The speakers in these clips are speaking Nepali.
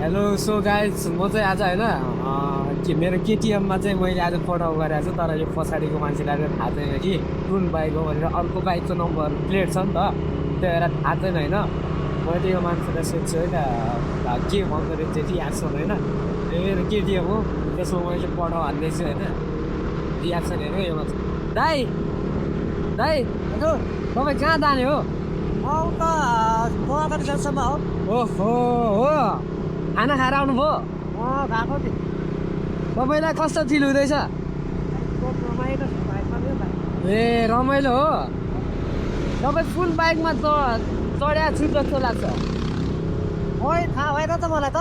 हेलो सो गाइज म चाहिँ आज होइन मेरो केटिएममा चाहिँ मैले आज पठाउ गरेको छु तर यो पछाडिको मान्छेलाई चाहिँ थाहा छैन कि कुन बाइक हो भनेर अर्को बाइकको नम्बर प्लेट छ नि त त्यो भएर थाहा छैन होइन मैले यो मान्छेलाई सोध्छु होइन के भन्दो रहेछ रियाक्सन होइन मेरो केटिएम हो त्यसमा मैले पठाउ हाल्दैछु होइन रियाक्सन हेरेँ यो मान्छे दाइ दाइ हजुर तपाईँ कहाँ जाने हो ओहो हो खाना खाएर आउनुभयो गएको थिएँ तपाईँलाई कस्तो फिल हुँदैछ ए रमाइलो हो तपाईँ कुन बाइकमा चढ्या छु जस्तो लाग्छ खोइ थाहा भएन त मलाई त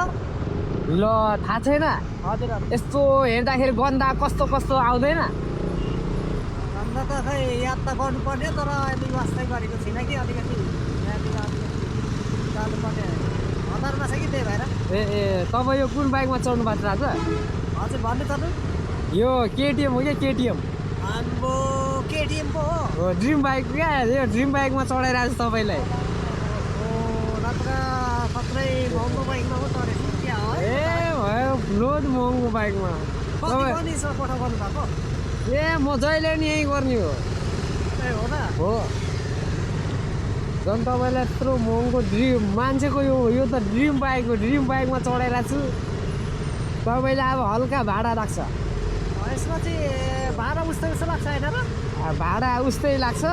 ल थाहा छैन हजुर यस्तो हेर्दाखेरि गन्दा कस्तो कस्तो आउँदैन अन्त त खै याद त गर्नुपर्ने तर अहिले वास्तै गरेको छुइनँ कि अलिकति यहाँनिर जानुपर्ने हतारमा छ कि त्यही भएर ए तपाईँ यो कुन बाइकमा चढ्नु भएको छ आज हजुर भन्नु त यो केटिएम हो क्या केटिएम आम्बो केटिएम पो हो ड्रिम बाइक क्या यो ड्रिम बाइकमा चढाइरहेको छु तपाईँलाई हो नत्र खत्रै महँगो बाइकमा पो चढेको छु क्या हो ए भयो लोड महँगो बाइकमा कति पनि छ पठाउ गर्नु भएको ए म जहिले नि यहीँ गर्ने हो ए हो त हो झन् तपाईँलाई यत्रो महँगो ड्रिम मान्छेको यो त ड्रिम बाइक हो ड्रिम बाइकमा चढाइरहेको छु तपाईँले अब हल्का भाडा लाग्छ यसमा चाहिँ भाडा उस्तै जस्तो लाग्छ होइन र भाडा उस्तै लाग्छ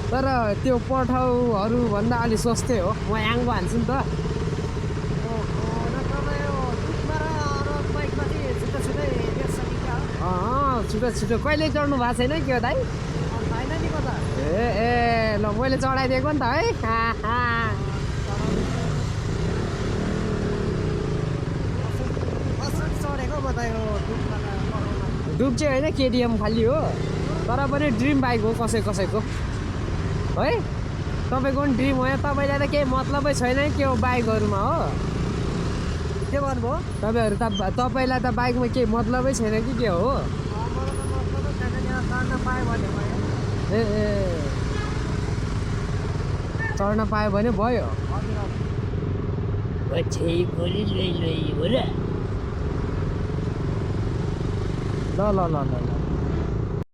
तर त्यो पठाउहरूभन्दा अलिक सस्तै हो म याङको हान्छु नि त छिटो छिटो कहिले चढ्नु भएको छैन के हो दाइ ए ल मैले चढाइदिएको नि त है डुब चाहिँ होइन केटिएम खालि हो तर पनि ड्रिम बाइक हो कसैको है तपाईँको पनि ड्रिम हो तपाईँलाई त केही मतलबै छैन के हो बाइकहरूमा हो के भन्नुभयो तपाईँलाई त बाइकमा केही मतलबै छैन कि के हो ए चढ्न पायो भने भयो ल